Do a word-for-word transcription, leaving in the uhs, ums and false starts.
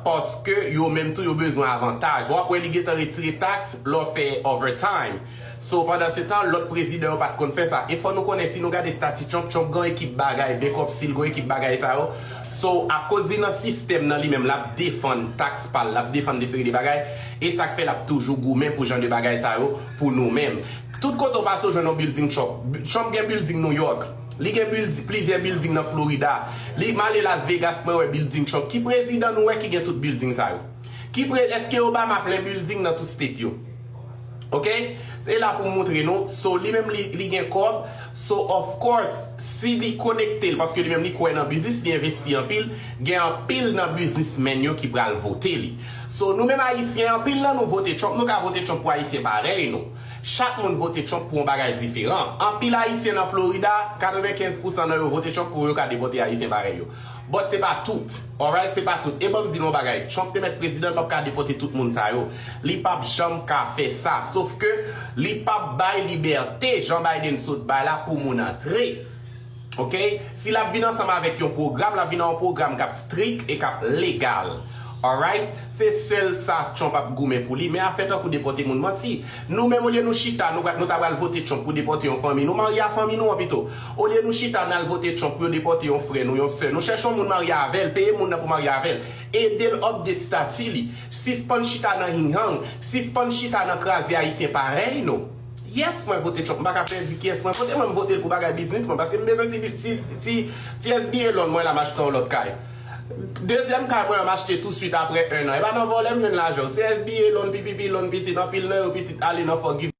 Paske yo menm tou yo bezwen avantaj. W ap wè li gentan retire taks lè w fè overtime. So, pandan se tan, lòt prezidan yo pa t konn fè sa. E fò nou konnen, si nou gade stati Trump, Trump gen yon ekip bagay, backup, si l gen yon ekip bagay sa yo. So, akoz li nan sistèm nan li menm, l ap defann taks pa l, l ap defann de seri de bagay. E sa k fè l ap toujou goumen pou jan de bagay sa yo pou nou menm. Tout kote w pase, w jwenn yon building Trump. Trump gen building New York. Li gen build, plizyè building nan Florida. Li, m ale Las Vegas, mwen wè building Trump. Ki prezidan nou wè ki gen tout building sa yo? Ki pre, èske Obama plen building nan tout state yo? Ok? Se la pou moutre nou. So, li menm, li, li gen kòb. So, of course, si li konekte l, paske li menm, li kwè nan biznis, li envesti anpil, gen anpil nan biznismenn yo ki pral vote li. So, nou menm Ayisyen, anpil nan nou vote Trump, nou ka vote Trump pou Ayisyen parèy nou. Chak moun vote Trump pou yon bagay diferan. Anpil Ayisyen nan Florida, katrevenkenz pousan nan yo vote Trump pou yo ka depòte Ayisyen parèy yo. But se pa tout. Alright, se pa tout. E ban m di nou yon bagay. Trump te mèt prezidan, l p ap ka depòte tout moun sa yo. Li p ap janm ka fè sa. Sof ke li p ap bay libète Joe Biden sot bay la pou moun antre. Ok? Si l ap vin ansanm avèk yon pwogram, l ap vin ak yon pwogram k ap strik e k ap legal. Alright? Se sèl sa Trump ap goumen pou li. Men afè tankou depòte moun manti. Nou menm, olye nou chita, nou, nou ta pral vote Trump pou depòte yon fanmi. Nou marye a fanmi nou an pito. Olye nou chita, n al vote Trump pou yo depòte yon frè nou, yon sè nou. Chèche yon moun marye avè l, peye moun nan pou marye avè l. Ede l update stati li. Sispann chita nan hinghang. Sispann chita nan kraze Ayisyen parèy nou. Yes, mwen vote Trump. M pa ka pèdi kiyès mwen vote. Mwen, m vote l pou bagay biznis mwen. Paske m bezwen ti, ti, ti, ti S B A loan mwen la, m achte yon lòt kay. Dezyèm kay mwen an, m achte touswit apre en an. E pa nan vòlè m jwenn lajan. Se S B A loan, P P P loan, pitit. Anpil nan yo, pitit, ale nan forgive